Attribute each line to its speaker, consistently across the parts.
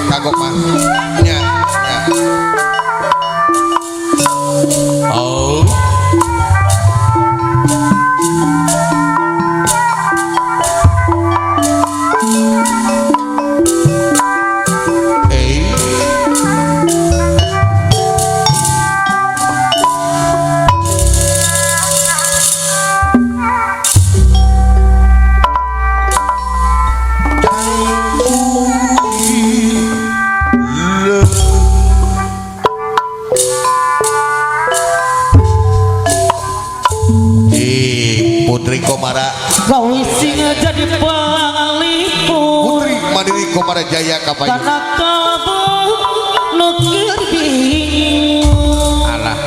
Speaker 1: Kagok mah. Nya, nya. Oh. Putri Komara
Speaker 2: sing jadi panglipur
Speaker 1: Putri Mandiri Komara Jaya Kapayu
Speaker 2: karena kamu nu keur bingung
Speaker 1: alah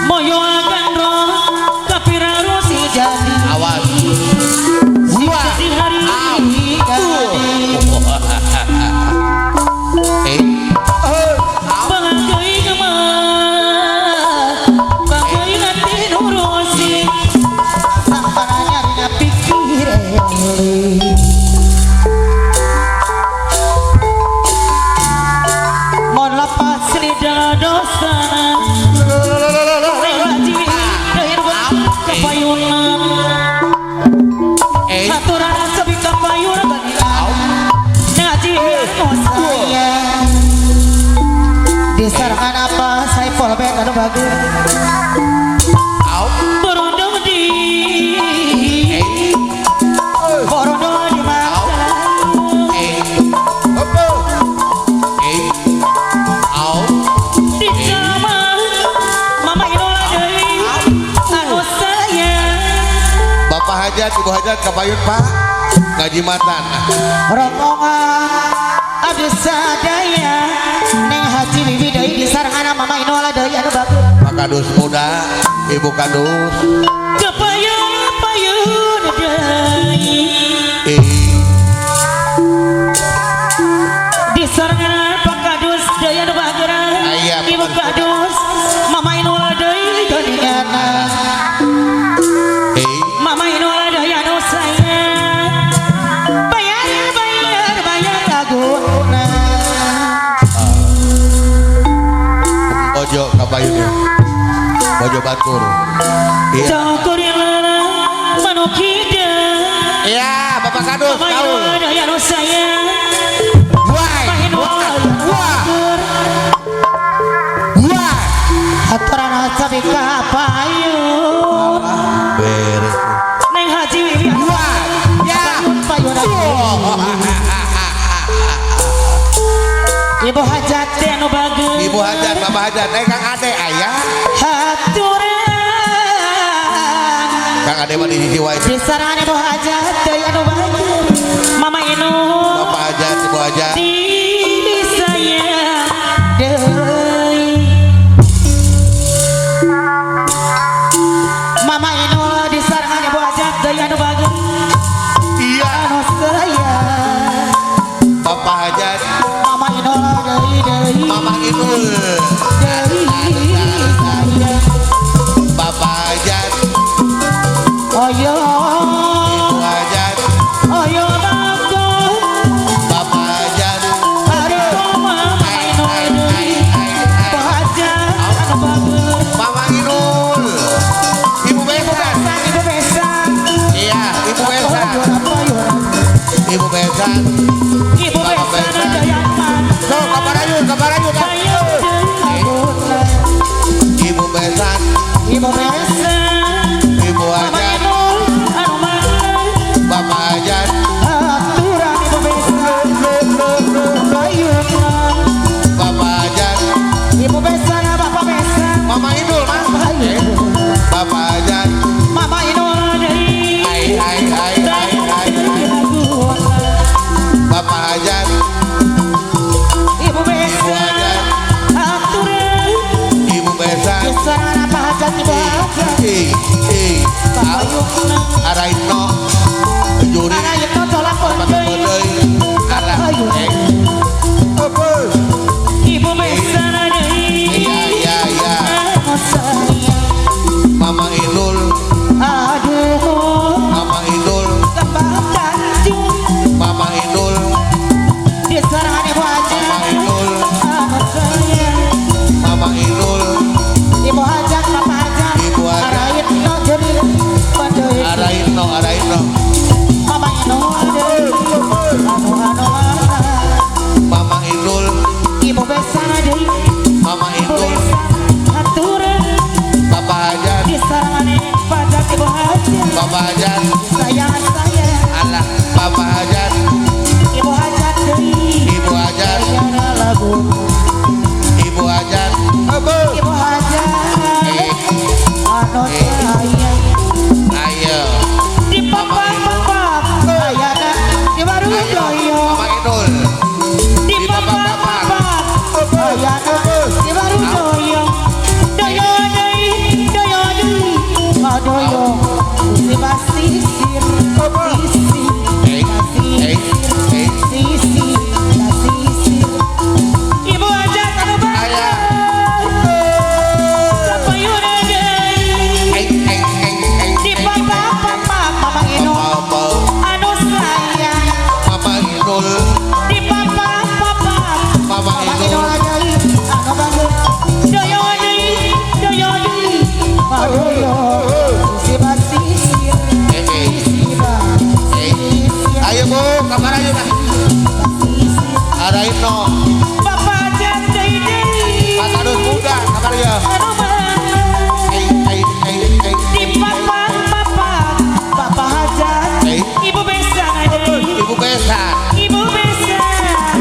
Speaker 2: moyo gandro kapiraru si jadi
Speaker 1: awas
Speaker 2: si jadi hari
Speaker 3: disarangan apa Saipul Ben anu bagus
Speaker 2: berondong di
Speaker 3: berondong di mata
Speaker 2: di zaman Mama Inola deui anu sayang
Speaker 1: Bapak Hajat Ibu Hajat kapayun Pak ngajimatan
Speaker 3: rombongan abdi sadaya Neng Haji Wiwi deui disarangan Mama Inola deui anu bagus
Speaker 1: Pak Kadus muda Ibu Kadus
Speaker 2: kepayun-payun deui disarangan Pak Kadus deui anu bagus Ibu Kadus Mama Inola deui
Speaker 3: geuningan
Speaker 2: Mama Inola deui anu sayang bayar bayar bayar
Speaker 3: laguna
Speaker 1: Ojo kapayun Ojo Batur. Iya. Iya, Bapak Kadus kaul. Wah. Wah. Wah.
Speaker 3: Aturan sabi kapayun.
Speaker 1: Beres.
Speaker 2: Neng Haji Wiwi.
Speaker 1: Wah. Ya.
Speaker 3: Payun. Ibu Hajat
Speaker 2: anu bagus.
Speaker 1: Ibu Hajat, Bapak Hajat, Kang Ade ayah.
Speaker 3: Haturan.
Speaker 1: Kang Ade mah di sisi wae.
Speaker 3: Disarangan Ibu Hajat deui anu bagus.
Speaker 2: Mama Inul.
Speaker 1: Bapak Hajat, Ibu Hajat.
Speaker 2: Disayang
Speaker 3: deui. Mama Inul disarangan Ibu Hajat deui anu bagus.
Speaker 1: Iya.
Speaker 3: Anu sayang.
Speaker 1: Bapak Hajat.
Speaker 3: Mama Inul deui deui.
Speaker 1: Mama Inul.
Speaker 3: Deui sayang.
Speaker 1: Bapak Hajat.
Speaker 3: Oyo.
Speaker 1: Ibu Hajat.
Speaker 2: Oyo bagus.
Speaker 1: Bapak Hajat.
Speaker 2: Aduh Mama Inul deui. Bapak Hajat anu bagus.
Speaker 1: Mama Inul. Ibu Besan.
Speaker 3: Ibu Besan.
Speaker 1: Iya, Ibu Besan. Ibu Besan.
Speaker 2: Ibu Besan dayaan.
Speaker 1: So, kabarayun, kabarayun. Ibu Besan.
Speaker 3: Ibu Besan.
Speaker 1: Ibu Hajat. Bapak Hajat.
Speaker 3: Aturan Ibu Besan.
Speaker 1: Bapak Hajat.
Speaker 3: Ibu Besan, Bapak Besan.
Speaker 1: Mama Inul, Mas. Bapak Hajat.
Speaker 3: Mama Inul.
Speaker 1: Ai ai ai ai ai. Bapak Hajat.
Speaker 3: Ibu Besan.
Speaker 2: Aturan.
Speaker 1: Ibu Besan.
Speaker 3: Disarangan Pak Hajat, Ibu Hajat.
Speaker 1: Araino. Juri.
Speaker 3: Araino tolak
Speaker 1: deui. Arah.
Speaker 2: Ibu Besan deui.
Speaker 1: Iya iya iya. Mama Inul.
Speaker 3: Aduh.
Speaker 1: Mama Inul.
Speaker 3: Bapak Tanjung. Inul deui anu anu
Speaker 1: Mama Inul
Speaker 3: Ibu Besan deui
Speaker 1: Mama
Speaker 3: Ibu
Speaker 1: Inul
Speaker 3: Besan haturan
Speaker 1: Bapak Hajat
Speaker 3: di sarangane pajak Ibu Hajat
Speaker 1: Bapak Hajat
Speaker 3: sayang saya
Speaker 1: alah Bapak Hajat
Speaker 3: Ibu Hajat deui
Speaker 1: Ibu Hajat
Speaker 3: ayana lagu
Speaker 1: Ibu Hajat
Speaker 3: Ibu Hajat anu sayang
Speaker 1: ayo
Speaker 3: di papa-papa ayana di Warudoyo
Speaker 1: Mama Inul
Speaker 2: Di papa-papa
Speaker 3: ayana di Warudoyo doyo deui doyo deui adoyo si basisir sisi
Speaker 1: eh eh eh
Speaker 3: sisi basisir
Speaker 2: Ibu Hajat anu
Speaker 1: Aya.
Speaker 2: Kapayun deui
Speaker 1: eh eh eh eh
Speaker 3: di papa-papa Mama Inul
Speaker 1: Mama
Speaker 3: anu sayang
Speaker 1: Mama Inul
Speaker 2: Di papa-papa
Speaker 1: Mama
Speaker 3: Mama
Speaker 1: Inul
Speaker 3: Inul deui anu bagus
Speaker 2: doyo deui doyo deui
Speaker 3: adoyo si basisir
Speaker 1: eh eh
Speaker 3: sisi
Speaker 1: eh ayo Bu kamar ayo nah
Speaker 3: basisir
Speaker 1: arain no
Speaker 2: Bapak Hajat deui deui
Speaker 1: Pak Kadus muda kamar ya
Speaker 2: anu mana
Speaker 1: eh eh eh eh
Speaker 2: Di papa-papa
Speaker 3: Bapak Hajat
Speaker 1: eh
Speaker 2: Ibu Besan deui
Speaker 1: Ibu Besan
Speaker 2: Ibu Besan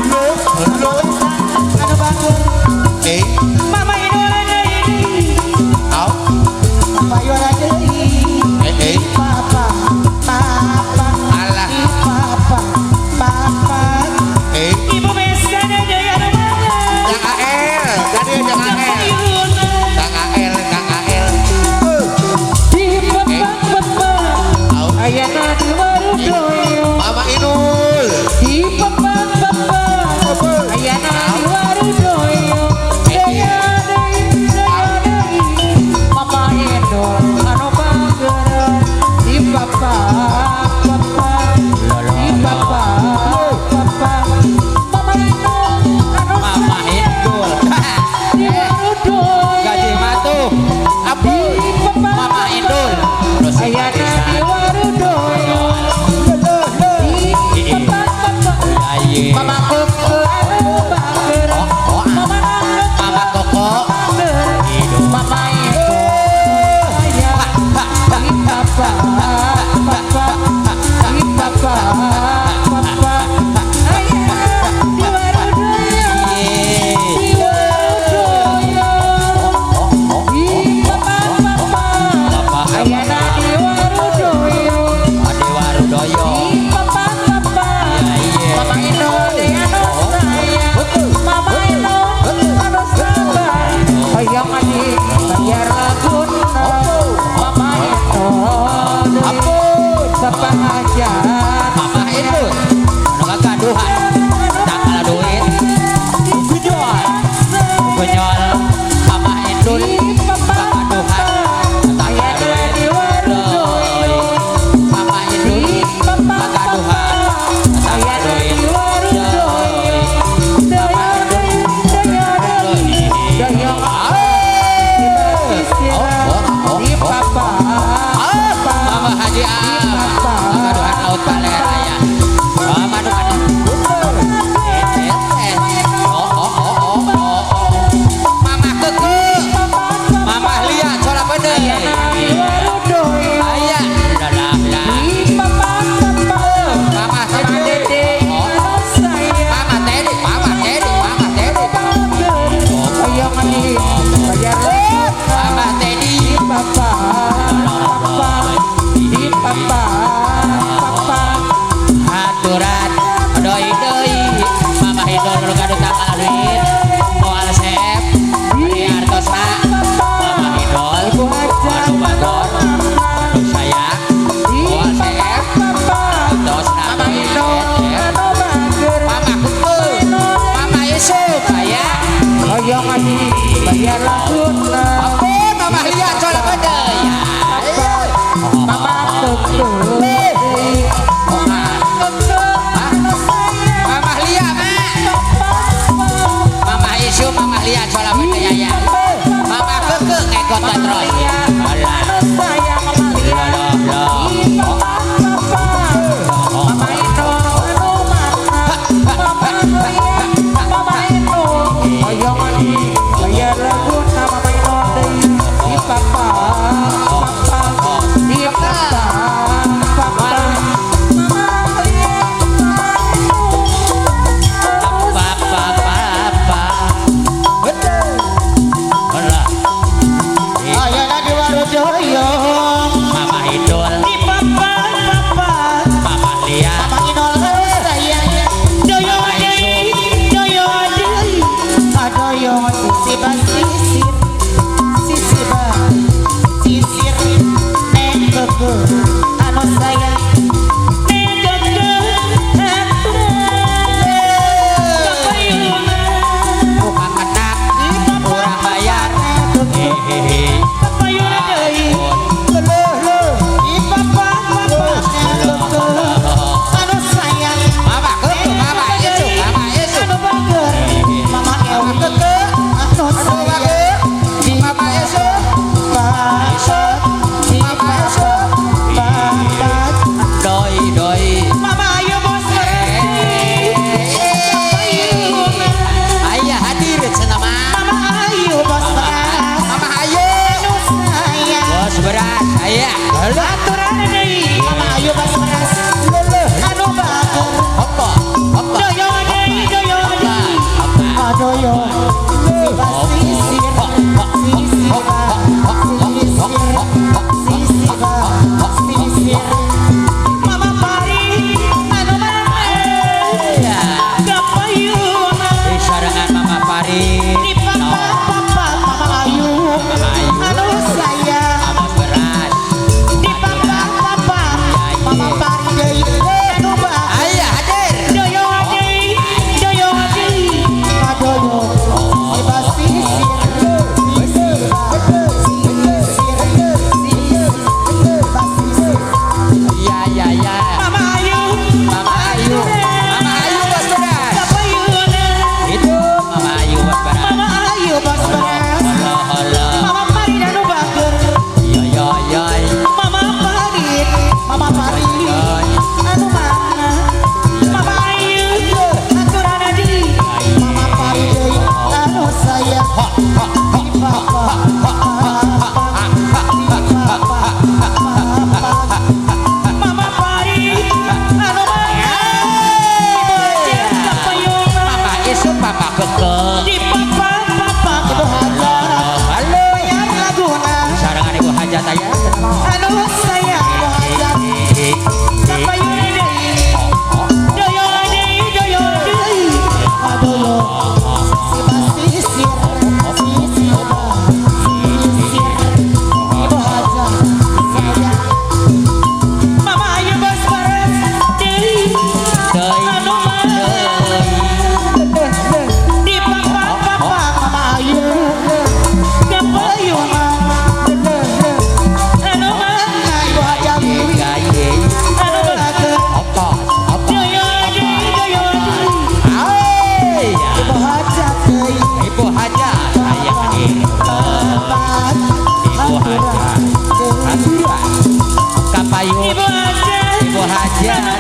Speaker 3: anu bagus
Speaker 1: eh
Speaker 2: Mama Inul deui
Speaker 1: au
Speaker 3: Payora deui
Speaker 1: eh eh
Speaker 3: papa papa
Speaker 1: alah
Speaker 3: di papa papa
Speaker 1: eh
Speaker 2: Ibu Besan deui anu mana
Speaker 1: Kang AL jadi jangan AL
Speaker 2: Kapayun
Speaker 1: Kang AL Kang AL
Speaker 3: di papa papa
Speaker 1: au
Speaker 3: ayana di Warudoyo
Speaker 1: Mama Inul
Speaker 3: di papa papa ayana di Warudoyo daya deui daya deui Mama Inul anu bager di papa papa di papa papa Mama Inul anu
Speaker 4: Mama Inul
Speaker 3: di Warudoyo
Speaker 4: gaji matuh
Speaker 3: di papa
Speaker 4: Mama Inul
Speaker 3: ayana di Warudoyo di papa papa
Speaker 4: Aye.
Speaker 3: Mama Koko anu bager Mama Nano
Speaker 4: Mama Koko
Speaker 3: bager Mama Inul ayah di papa papa di papa papa ayah di Warudoyo di Warudoyo di papa papa ayana di Warudoyo
Speaker 4: Ade Warudoyo
Speaker 3: di papa papa
Speaker 4: Iya, iya.
Speaker 3: Mama Inul anu sayang Mama Inul anu sabar hayang adi bayar laguna Mama Inul
Speaker 4: Ampun
Speaker 3: Bapak Hajat
Speaker 4: Mama Inul anu kagaduhan tak kalah duit gunyol gunyol Mama Inul kagaduhan tak kalah duit Doi. Mama Inul kagaduhan tak kalah duit Doi. Mama Inul Mama Haji Am kagaduhan laut baler aya Mama aduh oh oh oh oh oh Mama Keke Mama Lia cola bener aya lah lah Mama sama Dede oh Mama Teddy Mama Teddy Mama Teddy Mama Teddy
Speaker 3: Papa, papa, di papa, papa.
Speaker 4: Haturan doi doi Mama Inul nu gaduh tanggal duit moal seep di artosna Mama Inul
Speaker 3: Ibu Hajat
Speaker 4: anu bagor anu sayang moal seep artosna
Speaker 1: Mama Inul.
Speaker 3: anu bager
Speaker 4: Mama Keke Mama Yusuf aya
Speaker 3: Hoyong adi bayar laguna
Speaker 4: ampun Mama Lia cola bener ya
Speaker 3: Mama Keke
Speaker 4: Mama Lia Ma Mama Yusuf Mama Lia cola bener ya ya Mama Keke ngekotan terus alah
Speaker 3: Anu sayang Mama Lia
Speaker 4: Loh, loh, loh.
Speaker 3: Papa, papa. anu bager.
Speaker 4: Aya hadir.
Speaker 2: Doyo deui, doyo deui.
Speaker 3: Adoyo si basisir, sisir, sisir, sisir, basisir.
Speaker 4: Ya ya ya.
Speaker 2: Mama Ayu,
Speaker 4: Mama Ayu. Mama Ayu bos beras.
Speaker 2: Kapayuna.
Speaker 4: Itu Mama Ayu bos beras.
Speaker 3: Mama Ayu bos beras.
Speaker 4: Halo halo.
Speaker 3: Mama Farid anu bager.
Speaker 4: Yo yo yo.
Speaker 3: Mama Farid, Mama Farid anu mana?
Speaker 2: Mama Ayu, aturan deui.
Speaker 3: Mama Farid deui anu sayang. Di papa, di papa, papa.
Speaker 2: Mama Farid, anu mana? Ibu Hajat kapayuna.
Speaker 4: Papa isu papa keke.
Speaker 2: Di papa papa.
Speaker 3: Ibu Hajat,
Speaker 4: Halo.
Speaker 3: bayar laguna.
Speaker 4: Sarangan Ibu Hajat aya.
Speaker 3: Anu sayang Ibu Hajat,
Speaker 2: Kapayuna deui. Doyo deui, doyo deui.
Speaker 3: adoyo si basisir, sisir, sisir. Ibu Hajat sayang.
Speaker 2: Mama Ayu bos beras deui.
Speaker 4: Deui.
Speaker 2: Anu mana? Di papa papa.
Speaker 3: Mama Ayu,
Speaker 2: Kapayuna. Anu mana?
Speaker 3: Ibu Hajat Wiwi,
Speaker 4: Gaye.
Speaker 2: Anu
Speaker 3: bager.
Speaker 4: Apa? Apa?
Speaker 2: Doyo deui, doyo deui.
Speaker 4: Hai.
Speaker 3: Ibu Hajat deui.
Speaker 4: Ibu Hajat aya hadir.
Speaker 3: Bapak,
Speaker 4: Ibu Hajat.
Speaker 3: deui.
Speaker 4: Aturan. Kapayun.
Speaker 2: Ibu Hajat.
Speaker 4: Ibu Hajat.